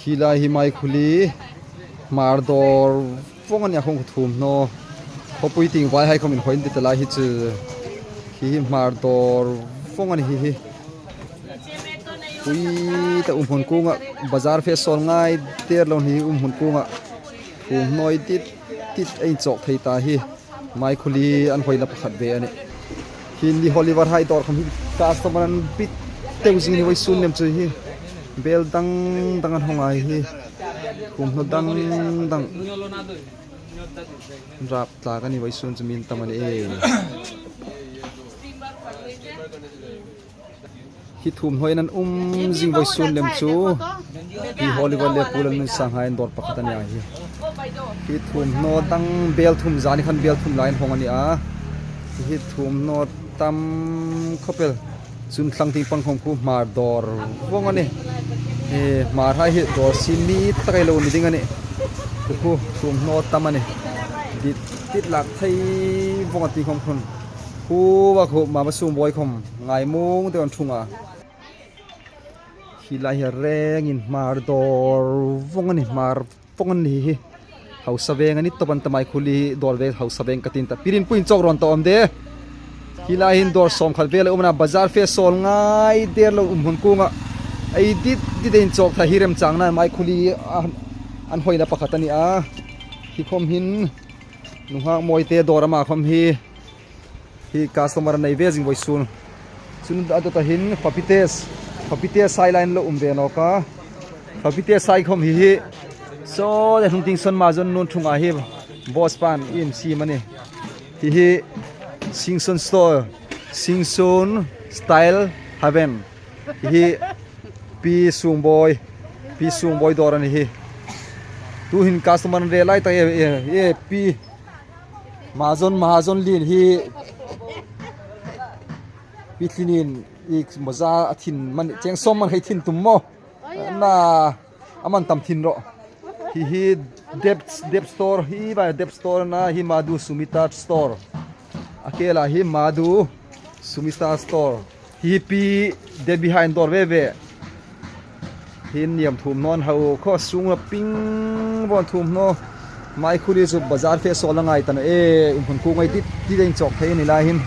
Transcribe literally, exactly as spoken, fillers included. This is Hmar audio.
Hi lai hi Maikhuli, hmar dawr vawng a nih a, khawm kha thuomhnaw. Khawpui tieng vai hai khawm inhawi an ti ta lai hi chu. Hi hi hmar dawr vawng a nih hi hi. Pui ta um hmun kuongah, bazar fe sawl ngai der lo hi um hmun kuongah. Thuomhnaw dit dit ei chawk thei ta hi. Maikhuli an hawina pakhat ve a nih. Hi ni Oliver hai dawr khawm hi customer an bit teu zing ni vawisun lem chu hi. Bel dang dang an hawng a hi. Thuomhnaw dang dang. Rap tlak a ni vawisun chu mi an tam a nih e. Hi thuomhnaw in an um zing vawisun lem chu. Hi Oliver le Pu Lalnunsang hai an dawr pakhat a nih a hi. Hi thuomhnaw dang bel thum, zani khan bel thum lai an hawng a nih a. Hi thuomhnaw tam khawp el. Chun thlang tieng pang khawm khu hmar dawr vawng a nih. Hi hmar hai hi dawr sin mi tak ei lo ni ding a nih. Khu khu thuomhnaw tam a nih. Dit dit lak thei vawng a ti khawm khun. Khu va khu Mama Sungbawi khawm ngaimung deu an ṭhung a. Hi lai hi rengin hmar dawr vawng a nih, hmar vawng a nih hi. Hausa veng a ni tawp an ta, Maikhuli dawr ve Hausa veng ka ti ta. Pirin puin chawk rawn ta awm de. Hi lai hin dawr sawm khat vel a um a, bazar fe sawl ngai der lo um hmun kuongah. Ei dit dit ei inchawk thei hi remchang nan Maikhuli a, an hawina pakhat a nih a. Hi khawm hin nunghak mawi te dawr ama khawm hi. Hi customer nei ve zing vawisun. Chun a dawta hin Papite, Papite sai lai an lo um ve nawk a. Papite sai khawm hi hi. Saw le hnung tieng sawn Mahajon nun ṭhung a hi. Boss pan in si mani. Hi hi Singson Store, Singson Style Haven. Hi hi Pi Sungbawi, Pi Sungbawi dawr a nih hi. Tuhin customer an ve lai tak e, e, e, Pi Mahajon, Mahajon lien hi. Pi Thlinin i maza a thin man, cheng sawm man khai thin tum maw. Na, a man tam thin rawh. Hi hi Dep, Dep Store, hi va Dep Store na, hi Madhu Sumita Store. A kela hi Madhu Sumita Store. Hi Pi Debbie hai an dawr ve ve. Hi an niam thuomhnaw an hau khaw sung a ping vawn thuomhnaw. Maikhuli chu bazar fe sawl a ngai ta naw e, um hmun kuongah ei dit dit ei inchawk thei a ni lai hin.